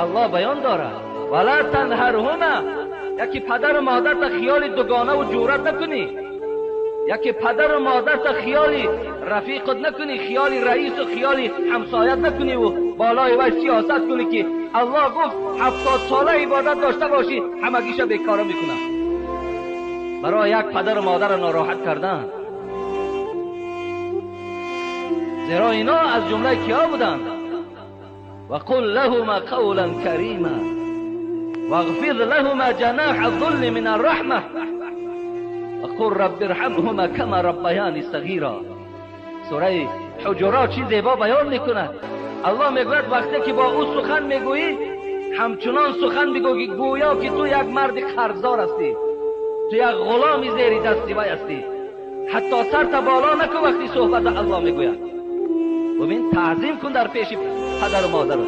Аллоҳ баён дорад: вала танҳарҳума, яке падару модарта хиёли дугона ва ҷуръат накунӣ, яке падару модарта хиёли рафиқат накунӣ, хиёли раису хиёли ҳамсоят накунӣ ва болои вай сиёсат кунӣ, ки Аллоҳ гуфт 70 сола ибодат дошта бошӣ, ҳамагиша бекора мекунад. Барои як падару модарро нороҳат кардан. Зеро ино аз ҷумлаи киҳо буданд? وقل لهما قولا كريما واغفر لهما جناح الذل من الرحمة وقل رب ارحمهما كما ربياني صغيرا. سوره حجرات چی زیبا بیان میکند. الله میگوید وقتی که با او سخن میگویی همچنان سخن بگو که گویا که تو یک مرد قرضدار هستی، تو یک غلام زیر دستی وی هستی. حتی سرت بالا نکن وقتی صحبت الله میگوید. ببین، تعظیم کن در پیش پدر و مادر.